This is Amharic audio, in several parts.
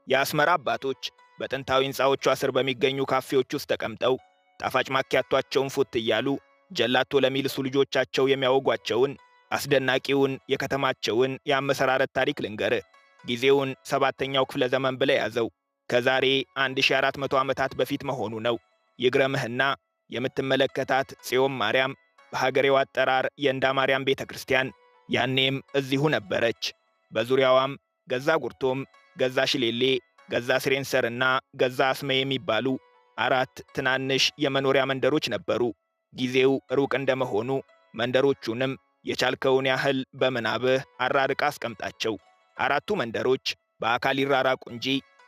የአስመራ አባቶች በጥንታዊ ሕንፃዎቿ ስር በሚገኙ ካፌዎች ውስጥ ተቀምጠው ጣፋጭ ማኪያቷቸውን ፉት እያሉ ጀላቶ ለሚልሱ ልጆቻቸው የሚያወጓቸውን አስደናቂውን የከተማቸውን የአመሰራረት ታሪክ ልንገርህ። ጊዜውን 7ኛው ክፍለ ዘመን ብለህ ያዘው። ከዛሬ 1400 ዓመታት በፊት መሆኑ ነው። ይግረምህና የምትመለከታት ጽዮን ማርያም በሀገሬው አጠራር የእንዳ ማርያም ቤተክርስቲያን ያኔም እዚሁ ነበረች። በዙሪያዋም ገዛ ጉርቶም፣ ገዛ ሽሌሌ፣ ገዛ ስሬንሰርና ገዛ አስሜ የሚባሉ 4 ትናንሽ የመኖሪያ መንደሮች ነበሩ። ጊዜው ሩቅ እንደመሆኑ መንደሮቹንም የቻልከውን ያህል በምናብህ አራርቃ አስቀምጣቸው። 4ቱ መንደሮች በአካል ይራራቁ እንጂ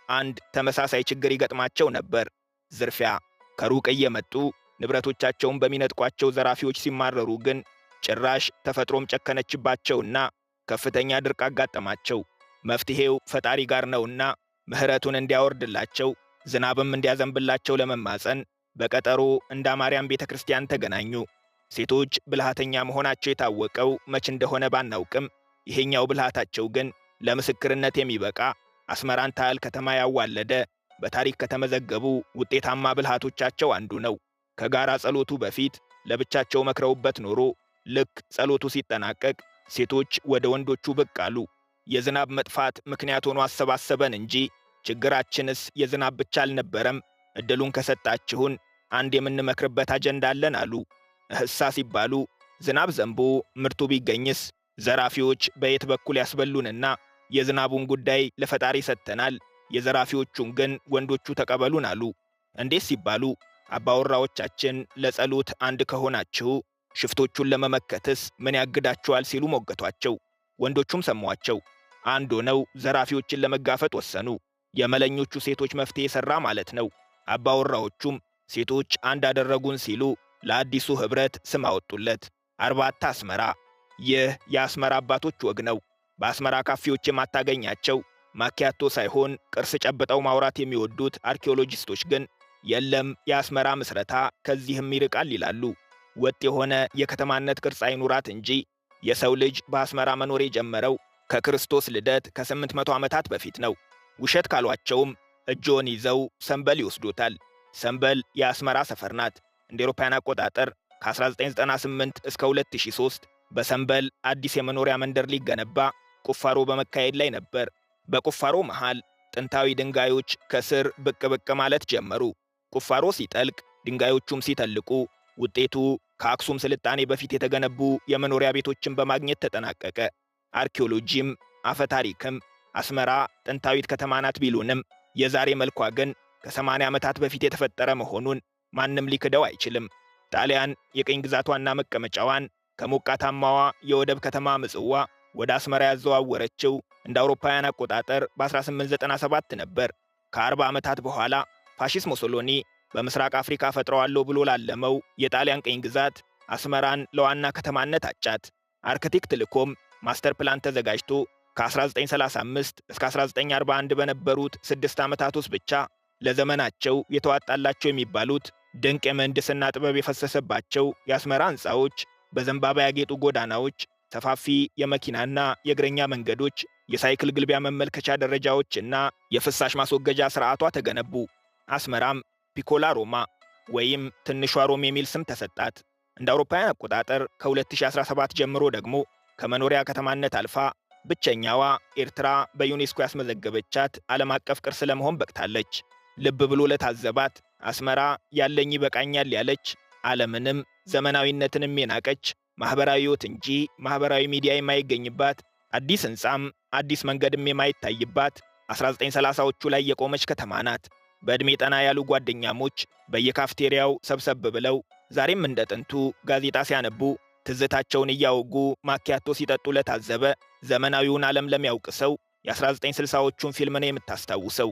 አንድ ተመሳሳይ ችግር ይገጥማቸው ነበር። ዝርፊያ። ከሩቅ እየመጡ ንብረቶቻቸውን በሚነጥቋቸው ዘራፊዎች ሲማረሩ ግን ጭራሽ ተፈጥሮም ጨከነችባቸውና ከፍተኛ ድርቅ አጋጠማቸው። መፍትሄው ፈጣሪ ጋር ነውና ምህረቱን እንዲያወርድላቸው ዝናብም እንዲያዘንብላቸው ለመማፀን በቀጠሮ እንዳ ማርያም ቤተክርስቲያን ተገናኙ። ሴቶች ብልሃተኛ መሆናቸው የታወቀው መች እንደሆነ ባናውቅም ይሄኛው ብልሃታቸው ግን ለምስክርነት የሚበቃ አስመራን ታህል ከተማ ያዋለደ በታሪክ ከተመዘገቡ ውጤታማ ብልሃቶቻቸው አንዱ ነው። ከጋራ ጸሎቱ በፊት ለብቻቸው መክረውበት ኖሮ ልክ ጸሎቱ ሲጠናቀቅ ሴቶች ወደ ወንዶቹ ብቅ አሉ። የዝናብ መጥፋት ምክንያት ሆኖ አሰባሰበን እንጂ ችግራችንስ የዝናብ ብቻ አልነበረም። እድሉን ከሰጣችሁን አንድ የምንመክርበት አጀንዳ አለን አሉ። እህሳ ሲባሉ ዝናብ ዘንቦ ምርቱ ቢገኝስ ዘራፊዎች በየት በኩል ያስበሉንና የዝናቡን ጉዳይ ለፈጣሪ ሰጥተናል፣ የዘራፊዎቹን ግን ወንዶቹ ተቀበሉን አሉ። እንዴት ሲባሉ አባወራዎቻችን ለጸሎት አንድ ከሆናችሁ ሽፍቶቹን ለመመከትስ ምን ያግዳችኋል ሲሉ ሞገቷቸው። ወንዶቹም ሰሟቸው። አንድ ሆነው ዘራፊዎችን ለመጋፈጥ ወሰኑ። የመለኞቹ ሴቶች መፍትሄ ሰራ ማለት ነው። አባወራዎቹም ሴቶች አንድ አደረጉን ሲሉ ለአዲሱ ህብረት ስም አወጡለት፣ አርባታ አስመራ። ይህ የአስመራ አባቶች ወግ ነው። በአስመራ ካፌዎች የማታገኛቸው ማኪያቶ ሳይሆን ቅርስ ጨብጠው ማውራት የሚወዱት አርኪኦሎጂስቶች ግን የለም የአስመራ ምስረታ ከዚህም ይርቃል ይላሉ። ወጥ የሆነ የከተማነት ቅርጽ አይኑራት እንጂ የሰው ልጅ በአስመራ መኖር የጀመረው ከክርስቶስ ልደት ከ800 ዓመታት በፊት ነው። ውሸት ካሏቸውም እጆን ይዘው ሰንበል ይወስዱታል። ሰንበል የአስመራ ሰፈር ናት። እንደ አውሮፓውያን አቆጣጠር ከ1998 እስከ 2003 በሰንበል አዲስ የመኖሪያ መንደር ሊገነባ ቁፋሮ በመካሄድ ላይ ነበር። በቁፋሮ መሃል ጥንታዊ ድንጋዮች ከስር ብቅ ብቅ ማለት ጀመሩ። ቁፋሮ ሲጠልቅ ድንጋዮቹም ሲተልቁ ውጤቱ ከአክሱም ስልጣኔ በፊት የተገነቡ የመኖሪያ ቤቶችን በማግኘት ተጠናቀቀ። አርኪኦሎጂም አፈታሪክም አስመራ ጥንታዊት ከተማ ናት ቢሉንም የዛሬ መልኳ ግን ከ80 ዓመታት በፊት የተፈጠረ መሆኑን ማንም ሊክደው አይችልም። ጣሊያን የቅኝ ግዛቷና መቀመጫዋን ከሞቃታማዋ የወደብ ከተማ ምጽዋ ወደ አስመራ ያዘዋወረችው እንደ አውሮፓውያን አቆጣጠር በ1897 ነበር። ከ40 ዓመታት በኋላ ፋሺስት ሙሶሎኒ በምስራቅ አፍሪካ ፈጥረዋለሁ ብሎ ላለመው የጣሊያን ቅኝ ግዛት አስመራን ለዋና ከተማነት አጫት። አርክቴክት ልኮም master plan ተዘጋጅቶ ከ1935 እስከ 1941 በነበሩት 6 ዓመታት ውስጥ ብቻ ለዘመናቸው የተዋጣላቸው የሚባሉት ድንቅ የምህንድስና ጥበብ የፈሰሰባቸው የአስመራ ሕንፃዎች፣ በዘንባባ ያጌጡ ጎዳናዎች፣ ሰፋፊ የመኪናና የእግረኛ መንገዶች፣ የሳይክል ግልቢያ መመልከቻ ደረጃዎችና የፍሳሽ ማስወገጃ ስርዓቷ ተገነቡ። አስመራም ፒኮላ ሮማ ወይም ትንሿ ሮም የሚል ስም ተሰጣት። እንደ አውሮፓውያን አቆጣጠር ከ2017 ጀምሮ ደግሞ ከመኖሪያ ከተማነት አልፋ ብቸኛዋ ኤርትራ በዩኔስኮ ያስመዘገበቻት ዓለም አቀፍ ቅርስ ለመሆን በቅታለች። ልብ ብሎ ለታዘባት አስመራ ያለኝ ይበቃኛል ያለች፣ ዓለምንም ዘመናዊነትንም የናቀች፣ ማህበራዊ ሕይወት እንጂ ማህበራዊ ሚዲያ የማይገኝባት፣ አዲስ ሕንፃም አዲስ መንገድም የማይታይባት 1930ዎቹ ላይ የቆመች ከተማ ናት። በዕድሜ ጠና ያሉ ጓደኛሞች በየካፍቴሪያው ሰብሰብ ብለው ዛሬም እንደ ጥንቱ ጋዜጣ ሲያነቡ ትዝታቸውን እያወጉ ማኪያቶ ሲጠጡ ለታዘበ ዘመናዊውን ዓለም ለሚያውቅ ሰው የ1960ዎቹን ፊልም ነው የምታስታውሰው።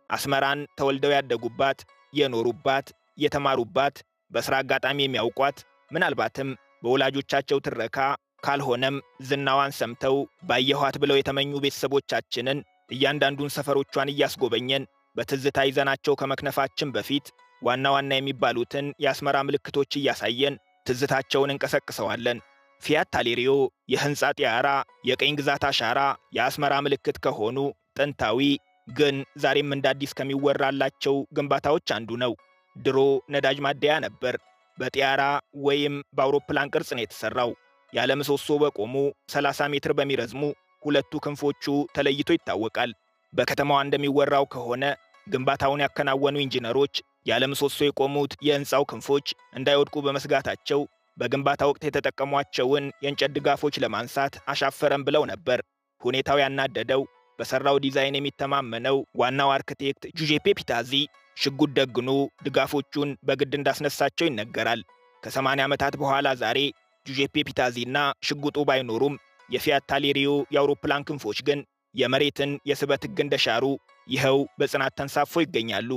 አስመራን ተወልደው ያደጉባት፣ የኖሩባት፣ የተማሩባት፣ በስራ አጋጣሚ የሚያውቋት፣ ምናልባትም በወላጆቻቸው ትረካ ካልሆነም ዝናዋን ሰምተው ባየኋት ብለው የተመኙ ቤተሰቦቻችንን እያንዳንዱን ሰፈሮቿን እያስጎበኘን በትዝታ ይዘናቸው ከመክነፋችን በፊት ዋና ዋና የሚባሉትን የአስመራ ምልክቶች እያሳየን ትዝታቸውን እንቀሰቅሰዋለን። ፊያት ታሌሪዮ የህንጻ ጢያራ፣ የቅኝ ግዛት አሻራ የአስመራ ምልክት ከሆኑ ጥንታዊ ግን ዛሬም እንደ አዲስ ከሚወራላቸው ግንባታዎች አንዱ ነው። ድሮ ነዳጅ ማደያ ነበር። በጢያራ ወይም በአውሮፕላን ቅርጽ ነው የተሰራው። ያለ ምሰሶ በቆሙ 30 ሜትር በሚረዝሙ ሁለቱ ክንፎቹ ተለይቶ ይታወቃል። በከተማዋ እንደሚወራው ከሆነ ግንባታውን ያከናወኑ ኢንጂነሮች ያለ ምሰሶ የቆሙት የህንፃው ክንፎች እንዳይወድቁ በመስጋታቸው በግንባታ ወቅት የተጠቀሟቸውን የእንጨት ድጋፎች ለማንሳት አሻፈረን ብለው ነበር። ሁኔታው ያናደደው በሰራው ዲዛይን የሚተማመነው ዋናው አርክቴክት ጁዜፔ ፒታዚ ሽጉጥ ደግኖ ድጋፎቹን በግድ እንዳስነሳቸው ይነገራል። ከ80 ዓመታት በኋላ ዛሬ ጁዜፔ ፒታዚና ሽጉጡ ባይኖሩም የፊያት ታሌሪዮ የአውሮፕላን ክንፎች ግን የመሬትን የስበት ሕግ እንደሻሩ ይኸው በጽናት ተንሳፎ ይገኛሉ።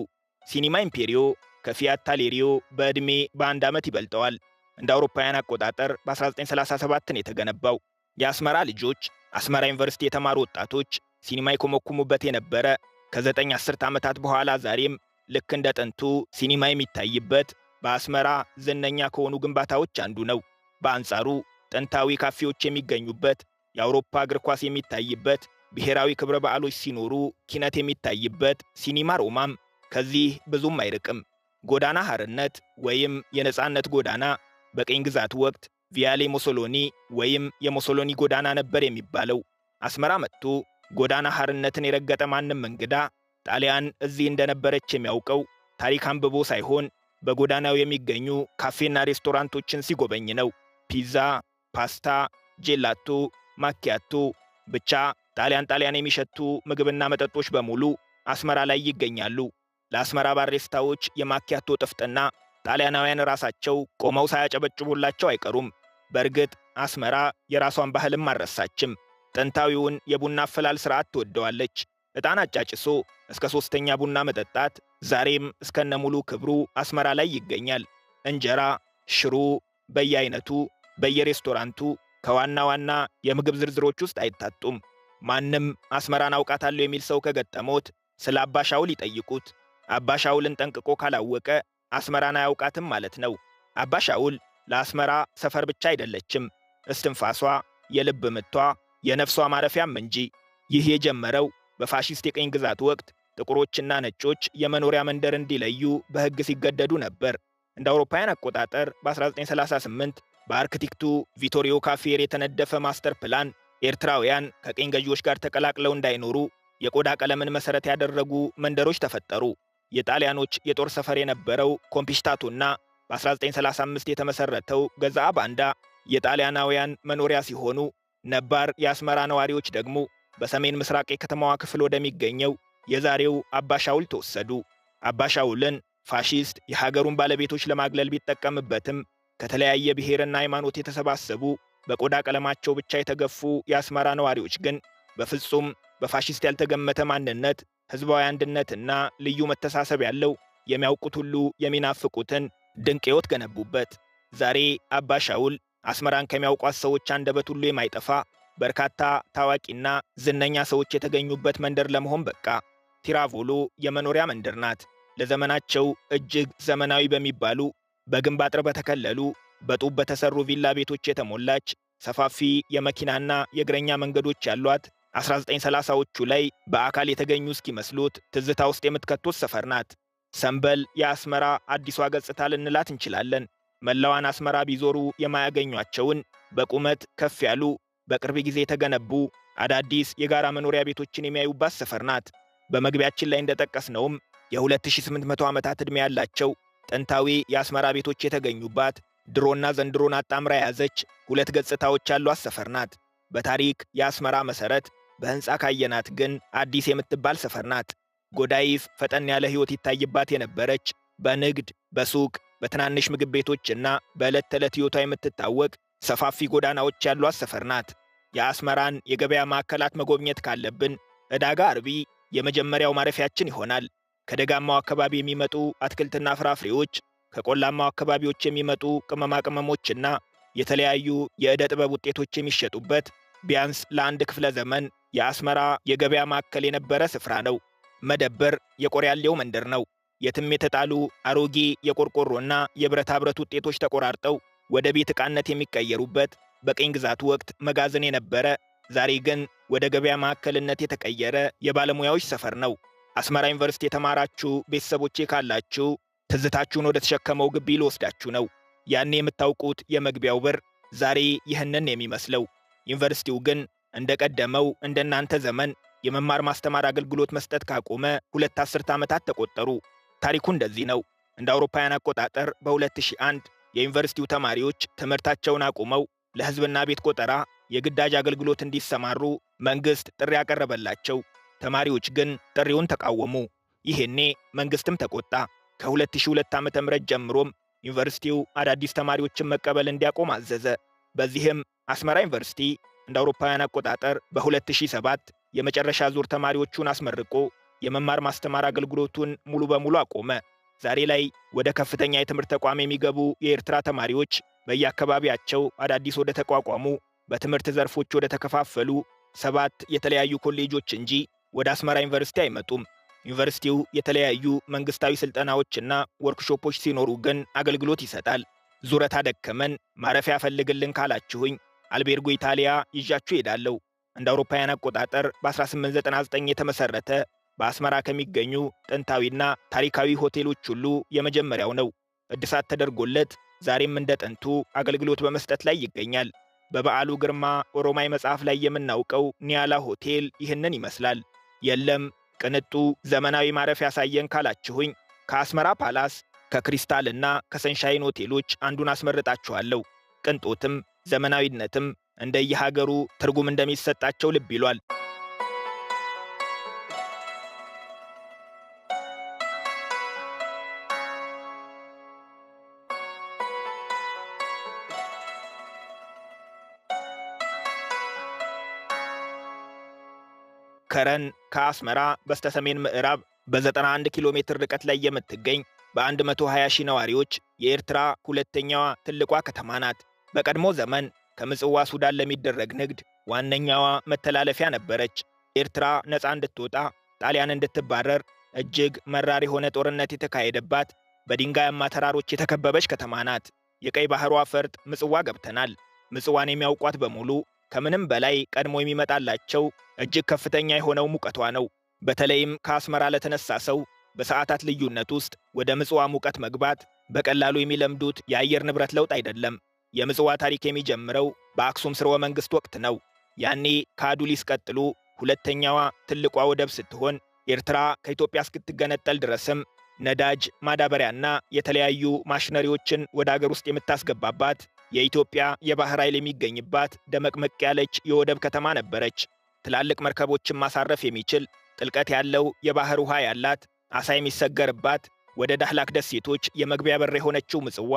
ሲኒማ ኢምፔሪዮ ከፊያት ታሌሪዮ በዕድሜ በአንድ ዓመት ይበልጠዋል። እንደ አውሮፓውያን አቆጣጠር በ1937 ነው የተገነባው። የአስመራ ልጆች፣ አስመራ ዩኒቨርሲቲ የተማሩ ወጣቶች ሲኒማ ይኮመኩሙበት የነበረ ከዘጠኝ አስርት ዓመታት በኋላ ዛሬም ልክ እንደ ጥንቱ ሲኒማ የሚታይበት በአስመራ ዝነኛ ከሆኑ ግንባታዎች አንዱ ነው። በአንጻሩ ጥንታዊ ካፌዎች የሚገኙበት፣ የአውሮፓ እግር ኳስ የሚታይበት፣ ብሔራዊ ክብረ በዓሎች ሲኖሩ ኪነት የሚታይበት ሲኒማ ሮማም ከዚህ ብዙም አይርቅም። ጎዳና ሐርነት ወይም የነጻነት ጎዳና በቅኝ ግዛት ወቅት ቪያሌ ሞሶሎኒ ወይም የሞሶሎኒ ጎዳና ነበር የሚባለው። አስመራ መጥቶ ጎዳና ሐርነትን የረገጠ ማንም እንግዳ ጣሊያን እዚህ እንደነበረች የሚያውቀው ታሪክ አንብቦ ሳይሆን በጎዳናው የሚገኙ ካፌና ሬስቶራንቶችን ሲጎበኝ ነው። ፒዛ፣ ፓስታ፣ ጄላቶ፣ ማኪያቶ ብቻ ጣሊያን ጣሊያን የሚሸቱ ምግብና መጠጦች በሙሉ አስመራ ላይ ይገኛሉ። ለአስመራ ባሬስታዎች የማኪያቶ ጥፍጥና ጣሊያናውያን ራሳቸው ቆመው ሳያጨበጭቡላቸው አይቀሩም። በእርግጥ አስመራ የራሷን ባህልም አልረሳችም። ጥንታዊውን የቡና አፈላል ስርዓት ትወደዋለች። ዕጣን አጫጭሶ እስከ ሶስተኛ ቡና መጠጣት ዛሬም እስከነሙሉ ክብሩ አስመራ ላይ ይገኛል። እንጀራ፣ ሽሮ በየአይነቱ በየሬስቶራንቱ ከዋና ዋና የምግብ ዝርዝሮች ውስጥ አይታጡም። ማንም አስመራን አውቃታለሁ የሚል ሰው ከገጠሞት ስለ አባሻውል ይጠይቁት። አባሻውልን ጠንቅቆ ካላወቀ አስመራን አያውቃትም ማለት ነው። አባሻውል ለአስመራ ሰፈር ብቻ አይደለችም፣ እስትንፋሷ፣ የልብ ምቷ፣ የነፍሷ ማረፊያም እንጂ። ይህ የጀመረው በፋሺስት የቅኝ ግዛት ወቅት ጥቁሮችና ነጮች የመኖሪያ መንደር እንዲለዩ በሕግ ሲገደዱ ነበር። እንደ አውሮፓውያን አቆጣጠር በ1938 በአርክቴክቱ ቪቶሪዮ ካፌር የተነደፈ ማስተር ፕላን ኤርትራውያን ከቅኝ ገዢዎች ጋር ተቀላቅለው እንዳይኖሩ የቆዳ ቀለምን መሰረት ያደረጉ መንደሮች ተፈጠሩ። የጣሊያኖች የጦር ሰፈር የነበረው ኮምፒሽታቶና በ1935 የተመሰረተው ገዛ ባንዳ የጣሊያናውያን መኖሪያ ሲሆኑ፣ ነባር የአስመራ ነዋሪዎች ደግሞ በሰሜን ምስራቅ የከተማዋ ክፍል ወደሚገኘው የዛሬው አባሻውል ተወሰዱ። አባሻውልን ፋሺስት የሀገሩን ባለቤቶች ለማግለል ቢጠቀምበትም ከተለያየ ብሔርና ሃይማኖት የተሰባሰቡ በቆዳ ቀለማቸው ብቻ የተገፉ የአስመራ ነዋሪዎች ግን በፍጹም በፋሺስት ያልተገመተ ማንነት፣ ህዝባዊ አንድነትና ልዩ መተሳሰብ ያለው የሚያውቁት ሁሉ የሚናፍቁትን ድንቅ ሕይወት ገነቡበት። ዛሬ አባሻውል አስመራን ከሚያውቋት ሰዎች አንደበት ሁሉ የማይጠፋ በርካታ ታዋቂና ዝነኛ ሰዎች የተገኙበት መንደር ለመሆን በቃ። ቲራቮሎ የመኖሪያ መንደር ናት። ለዘመናቸው እጅግ ዘመናዊ በሚባሉ በግንብ አጥር በተከለሉ በጡብ በተሰሩ ቪላ ቤቶች የተሞላች ሰፋፊ የመኪናና የእግረኛ መንገዶች ያሏት 1930ዎቹ ላይ በአካል የተገኙ እስኪመስሉት ትዝታ ውስጥ የምትከቱት ሰፈር ናት። ሰንበል የአስመራ አዲሷ ገጽታ ልንላት እንችላለን። መላዋን አስመራ ቢዞሩ የማያገኟቸውን በቁመት ከፍ ያሉ በቅርብ ጊዜ የተገነቡ አዳዲስ የጋራ መኖሪያ ቤቶችን የሚያዩባት ሰፈር ናት። በመግቢያችን ላይ እንደጠቀስነውም የ2800 ዓመታት ዕድሜ ያላቸው ጥንታዊ የአስመራ ቤቶች የተገኙባት ድሮና ዘንድሮን አጣምራ የያዘች ሁለት ገጽታዎች ያሏት ሰፈር ናት። በታሪክ የአስመራ መሰረት በሕንፃ ካየናት ግን አዲስ የምትባል ሰፈር ናት። ጎዳይፍ ፈጠን ያለ ሕይወት ይታይባት የነበረች በንግድ፣ በሱቅ፣ በትናንሽ ምግብ ቤቶችና በዕለት ተዕለት ሕይወቷ የምትታወቅ ሰፋፊ ጎዳናዎች ያሏት ሰፈር ናት። የአስመራን የገበያ ማዕከላት መጎብኘት ካለብን ዕዳጋ አርቢ የመጀመሪያው ማረፊያችን ይሆናል። ከደጋማው አካባቢ የሚመጡ አትክልትና ፍራፍሬዎች፣ ከቆላማው አካባቢዎች የሚመጡ ቅመማ ቅመሞችና የተለያዩ የዕደ ጥበብ ውጤቶች የሚሸጡበት ቢያንስ ለአንድ ክፍለ ዘመን የአስመራ የገበያ ማዕከል የነበረ ስፍራ ነው። መደብር የቆሪያሌው መንደር ነው። የትም የተጣሉ አሮጌ የቆርቆሮና የብረታ ብረት ውጤቶች ተቆራርጠው ወደ ቤት ዕቃነት የሚቀየሩበት፣ በቅኝ ግዛቱ ወቅት መጋዘን የነበረ፣ ዛሬ ግን ወደ ገበያ ማዕከልነት የተቀየረ የባለሙያዎች ሰፈር ነው። አስመራ ዩኒቨርሲቲ የተማራችሁ ቤተሰቦቼ ካላችሁ ትዝታችሁን ወደ ተሸከመው ግቢ ልወስዳችሁ ነው። ያኔ የምታውቁት የመግቢያው በር ዛሬ ይህንን የሚመስለው። ዩኒቨርሲቲው ግን እንደቀደመው እንደናንተ ዘመን የመማር ማስተማር አገልግሎት መስጠት ካቆመ 2 አስርተ ዓመታት ተቆጠሩ። ታሪኩ እንደዚህ ነው። እንደ አውሮፓውያን አቆጣጠር በ2001 የዩኒቨርሲቲው ተማሪዎች ትምህርታቸውን አቁመው ለሕዝብና ቤት ቆጠራ የግዳጅ አገልግሎት እንዲሰማሩ መንግስት ጥሪ ያቀረበላቸው። ተማሪዎች ግን ጥሪውን ተቃወሙ። ይሄኔ መንግስትም ተቆጣ። ከ2002 ዓ.ም ጀምሮም ዩኒቨርሲቲው አዳዲስ ተማሪዎችን መቀበል እንዲያቆም አዘዘ። በዚህም አስመራ ዩኒቨርሲቲ እንደ አውሮፓውያን አቆጣጠር በ2007 የመጨረሻ ዙር ተማሪዎቹን አስመርቆ የመማር ማስተማር አገልግሎቱን ሙሉ በሙሉ አቆመ። ዛሬ ላይ ወደ ከፍተኛ የትምህርት ተቋም የሚገቡ የኤርትራ ተማሪዎች በየአካባቢያቸው አዳዲስ ወደ ተቋቋሙ፣ በትምህርት ዘርፎች ወደ ተከፋፈሉ 7 የተለያዩ ኮሌጆች እንጂ ወደ አስመራ ዩኒቨርሲቲ አይመጡም። ዩኒቨርሲቲው የተለያዩ መንግስታዊ ስልጠናዎችና ወርክሾፖች ሲኖሩ ግን አገልግሎት ይሰጣል። ዙረት አደከመን ማረፊያ ፈልግልን ካላችሁኝ አልቤርጎ ኢታሊያ ይዣችሁ ሄዳለሁ። እንደ አውሮፓውያን አቆጣጠር በ1899 የተመሰረተ፣ በአስመራ ከሚገኙ ጥንታዊና ታሪካዊ ሆቴሎች ሁሉ የመጀመሪያው ነው። እድሳት ተደርጎለት ዛሬም እንደ ጥንቱ አገልግሎት በመስጠት ላይ ይገኛል። በበዓሉ ግርማ ኦሮማይ መጽሐፍ ላይ የምናውቀው ኒያላ ሆቴል ይህንን ይመስላል። የለም ቅንጡ ዘመናዊ ማረፊያ ያሳየን ካላችሁኝ ከአስመራ ፓላስ፣ ከክሪስታልና ከሰንሻይን ሆቴሎች አንዱን አስመርጣችኋለሁ። ቅንጦትም ዘመናዊነትም እንደየሀገሩ ትርጉም እንደሚሰጣቸው ልብ ይሏል። ከረን ከአስመራ በስተሰሜን ምዕራብ በ91 ኪሎ ሜትር ርቀት ላይ የምትገኝ፣ በ120 ሺህ ነዋሪዎች የኤርትራ ሁለተኛዋ ትልቋ ከተማ ናት። በቀድሞ ዘመን ከምጽዋ ሱዳን ለሚደረግ ንግድ ዋነኛዋ መተላለፊያ ነበረች። ኤርትራ ነፃ እንድትወጣ፣ ጣሊያን እንድትባረር እጅግ መራር የሆነ ጦርነት የተካሄደባት፣ በድንጋያማ ተራሮች የተከበበች ከተማ ናት። የቀይ ባህሯ ፈርጥ ምጽዋ ገብተናል። ምጽዋን የሚያውቋት በሙሉ ከምንም በላይ ቀድሞ የሚመጣላቸው እጅግ ከፍተኛ የሆነው ሙቀቷ ነው። በተለይም ከአስመራ ለተነሳ ሰው በሰዓታት ልዩነት ውስጥ ወደ ምጽዋ ሙቀት መግባት በቀላሉ የሚለምዱት የአየር ንብረት ለውጥ አይደለም። የምጽዋ ታሪክ የሚጀምረው በአክሱም ስርወ መንግስት ወቅት ነው። ያኔ ከአዱሊስ ቀጥሎ ሁለተኛዋ ትልቋ ወደብ ስትሆን፣ ኤርትራ ከኢትዮጵያ እስክትገነጠል ድረስም ነዳጅ፣ ማዳበሪያና የተለያዩ ማሽነሪዎችን ወደ አገር ውስጥ የምታስገባባት፣ የኢትዮጵያ የባህር ኃይል የሚገኝባት ደመቅመቅ ያለች የወደብ ከተማ ነበረች። ትላልቅ መርከቦችን ማሳረፍ የሚችል ጥልቀት ያለው የባህር ውሃ ያላት፣ አሳ የሚሰገርባት፣ ወደ ዳህላክ ደሴቶች የመግቢያ በር የሆነችው ምጽዋ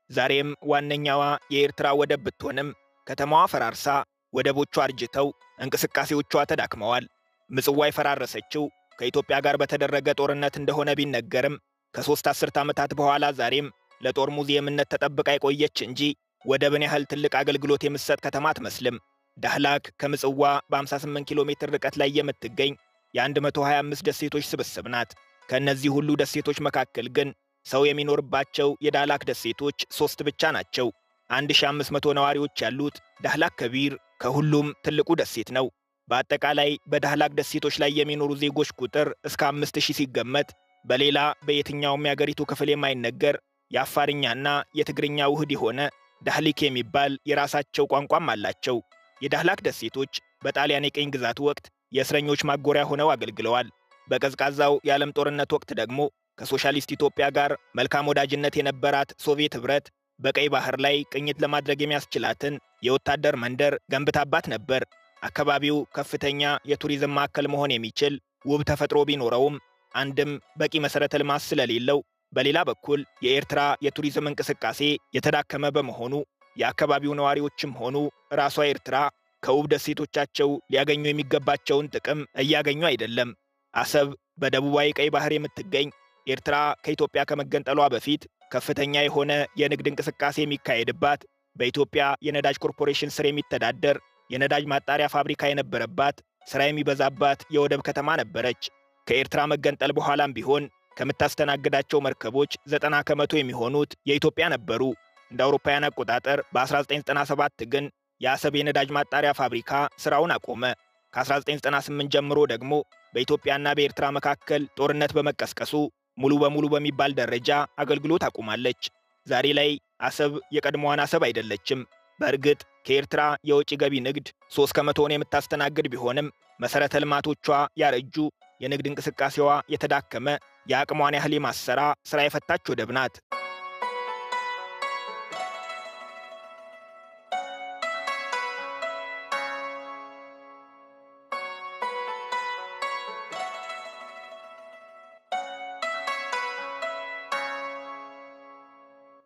ዛሬም ዋነኛዋ የኤርትራ ወደብ ብትሆንም ከተማዋ ፈራርሳ፣ ወደቦቿ አርጅተው፣ እንቅስቃሴዎቿ ተዳክመዋል። ምጽዋ የፈራረሰችው ከኢትዮጵያ ጋር በተደረገ ጦርነት እንደሆነ ቢነገርም ከ3 አስርት ዓመታት በኋላ ዛሬም ለጦር ሙዚየምነት ተጠብቃ የቆየች እንጂ ወደብን ያህል ትልቅ አገልግሎት የምትሰጥ ከተማ አትመስልም። ዳህላክ ከምጽዋ በ58 ኪሎ ሜትር ርቀት ላይ የምትገኝ የ125 ደሴቶች ስብስብ ናት። ከእነዚህ ሁሉ ደሴቶች መካከል ግን ሰው የሚኖርባቸው የዳህላክ ደሴቶች 3 ብቻ ናቸው። 1500 ነዋሪዎች ያሉት ዳህላክ ከቢር ከሁሉም ትልቁ ደሴት ነው። በአጠቃላይ በዳህላክ ደሴቶች ላይ የሚኖሩ ዜጎች ቁጥር እስከ 5000 ሲገመት፣ በሌላ በየትኛውም የአገሪቱ ክፍል የማይነገር የአፋርኛና የትግርኛ ውህድ የሆነ ዳህሊክ የሚባል የራሳቸው ቋንቋም አላቸው። የዳህላክ ደሴቶች በጣሊያን የቅኝ ግዛት ወቅት የእስረኞች ማጎሪያ ሆነው አገልግለዋል። በቀዝቃዛው የዓለም ጦርነት ወቅት ደግሞ ከሶሻሊስት ኢትዮጵያ ጋር መልካም ወዳጅነት የነበራት ሶቪየት ኅብረት በቀይ ባህር ላይ ቅኝት ለማድረግ የሚያስችላትን የወታደር መንደር ገንብታባት ነበር። አካባቢው ከፍተኛ የቱሪዝም ማዕከል መሆን የሚችል ውብ ተፈጥሮ ቢኖረውም አንድም በቂ መሠረተ ልማት ስለሌለው፣ በሌላ በኩል የኤርትራ የቱሪዝም እንቅስቃሴ የተዳከመ በመሆኑ የአካባቢው ነዋሪዎችም ሆኑ ራሷ ኤርትራ ከውብ ደሴቶቻቸው ሊያገኙ የሚገባቸውን ጥቅም እያገኙ አይደለም። አሰብ በደቡባዊ ቀይ ባህር የምትገኝ፣ ኤርትራ ከኢትዮጵያ ከመገንጠሏ በፊት ከፍተኛ የሆነ የንግድ እንቅስቃሴ የሚካሄድባት፣ በኢትዮጵያ የነዳጅ ኮርፖሬሽን ስር የሚተዳደር የነዳጅ ማጣሪያ ፋብሪካ የነበረባት ሥራ የሚበዛባት የወደብ ከተማ ነበረች። ከኤርትራ መገንጠል በኋላም ቢሆን ከምታስተናግዳቸው መርከቦች 90% የሚሆኑት የኢትዮጵያ ነበሩ። እንደ አውሮፓውያን አቆጣጠር በ1997 ግን የአሰብ የነዳጅ ማጣሪያ ፋብሪካ ስራውን አቆመ። ከ1998 ጀምሮ ደግሞ በኢትዮጵያና በኤርትራ መካከል ጦርነት በመቀስቀሱ ሙሉ በሙሉ በሚባል ደረጃ አገልግሎት አቁማለች። ዛሬ ላይ አሰብ የቀድሞዋን አሰብ አይደለችም። በእርግጥ ከኤርትራ የወጪ ገቢ ንግድ 3% የምታስተናግድ ቢሆንም መሰረተ ልማቶቿ ያረጁ፣ የንግድ እንቅስቃሴዋ የተዳከመ፣ የአቅሟን ያህል የማሰራ ስራ የፈታች ወደብ ናት።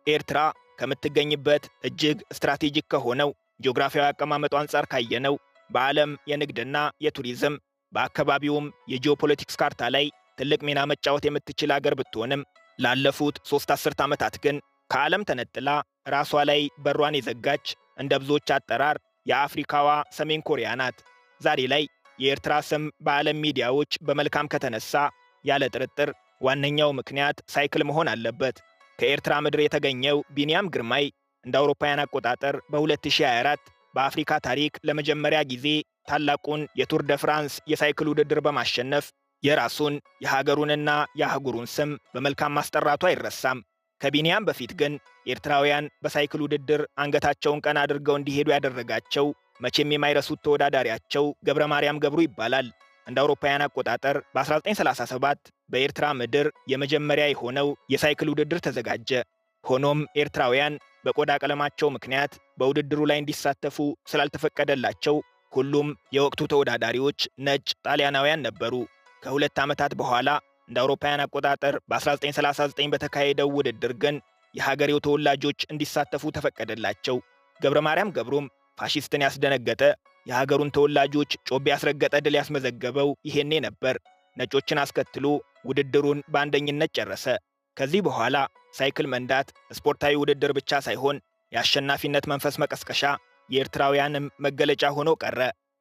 ኤርትራ ከምትገኝበት እጅግ ስትራቴጂክ ከሆነው ጂኦግራፊያዊ አቀማመጧ አንጻር ካየነው በዓለም የንግድና የቱሪዝም በአካባቢውም የጂኦፖለቲክስ ካርታ ላይ ትልቅ ሚና መጫወት የምትችል አገር ብትሆንም ላለፉት 3 አስርት ዓመታት ግን ከዓለም ተነጥላ ራሷ ላይ በሯን የዘጋች እንደ ብዙዎች አጠራር የአፍሪካዋ ሰሜን ኮሪያ ናት። ዛሬ ላይ የኤርትራ ስም በዓለም ሚዲያዎች በመልካም ከተነሳ ያለ ጥርጥር ዋነኛው ምክንያት ሳይክል መሆን አለበት። ከኤርትራ ምድር የተገኘው ቢኒያም ግርማይ እንደ አውሮፓውያን አቆጣጠር በ2024 በአፍሪካ ታሪክ ለመጀመሪያ ጊዜ ታላቁን የቱር ደ ፍራንስ የሳይክል ውድድር በማሸነፍ የራሱን የሀገሩንና የአህጉሩን ስም በመልካም ማስጠራቱ አይረሳም። ከቢኒያም በፊት ግን ኤርትራውያን በሳይክል ውድድር አንገታቸውን ቀና አድርገው እንዲሄዱ ያደረጋቸው መቼም የማይረሱት ተወዳዳሪያቸው ገብረ ማርያም ገብሩ ይባላል። እንደ አውሮፓውያን አቆጣጠር በ1937 በኤርትራ ምድር የመጀመሪያ የሆነው የሳይክል ውድድር ተዘጋጀ። ሆኖም ኤርትራውያን በቆዳ ቀለማቸው ምክንያት በውድድሩ ላይ እንዲሳተፉ ስላልተፈቀደላቸው ሁሉም የወቅቱ ተወዳዳሪዎች ነጭ ጣሊያናውያን ነበሩ። ከሁለት ዓመታት በኋላ እንደ አውሮፓውያን አቆጣጠር በ1939 በተካሄደው ውድድር ግን የሀገሬው ተወላጆች እንዲሳተፉ ተፈቀደላቸው። ገብረ ማርያም ገብሩም ፋሺስትን ያስደነገጠ የሀገሩን ተወላጆች ጮቤ ያስረገጠ ድል ያስመዘገበው ይሄኔ ነበር። ነጮችን አስከትሎ ውድድሩን በአንደኝነት ጨረሰ። ከዚህ በኋላ ሳይክል መንዳት ስፖርታዊ ውድድር ብቻ ሳይሆን የአሸናፊነት መንፈስ መቀስቀሻ፣ የኤርትራውያንም መገለጫ ሆኖ ቀረ።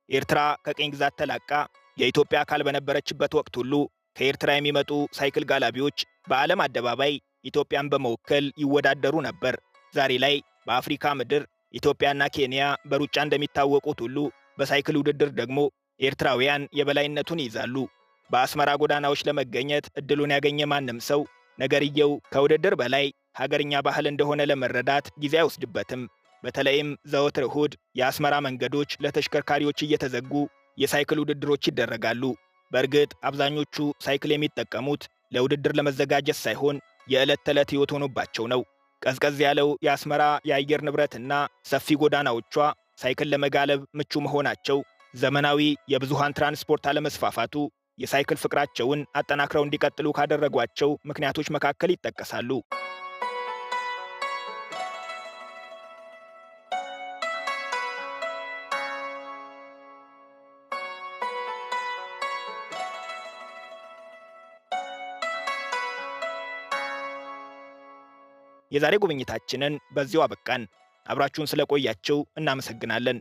ኤርትራ ከቅኝ ግዛት ተላቃ የኢትዮጵያ አካል በነበረችበት ወቅት ሁሉ ከኤርትራ የሚመጡ ሳይክል ጋላቢዎች በዓለም አደባባይ ኢትዮጵያን በመወከል ይወዳደሩ ነበር። ዛሬ ላይ በአፍሪካ ምድር ኢትዮጵያና ኬንያ በሩጫ እንደሚታወቁት ሁሉ በሳይክል ውድድር ደግሞ ኤርትራውያን የበላይነቱን ይይዛሉ። በአስመራ ጎዳናዎች ለመገኘት እድሉን ያገኘ ማንም ሰው ነገርየው ከውድድር በላይ ሀገርኛ ባህል እንደሆነ ለመረዳት ጊዜ አይወስድበትም። በተለይም ዘወትር እሁድ የአስመራ መንገዶች ለተሽከርካሪዎች እየተዘጉ የሳይክል ውድድሮች ይደረጋሉ። በእርግጥ አብዛኞቹ ሳይክል የሚጠቀሙት ለውድድር ለመዘጋጀት ሳይሆን የዕለት ተዕለት ሕይወት ሆኖባቸው ነው። ቀዝቀዝ ያለው የአስመራ የአየር ንብረትና ሰፊ ጎዳናዎቿ ሳይክል ለመጋለብ ምቹ መሆናቸው፣ ዘመናዊ የብዙሃን ትራንስፖርት አለመስፋፋቱ የሳይክል ፍቅራቸውን አጠናክረው እንዲቀጥሉ ካደረጓቸው ምክንያቶች መካከል ይጠቀሳሉ። የዛሬ ጉብኝታችንን በዚሁ አበቃን። አብራችሁን ስለቆያችሁ እናመሰግናለን።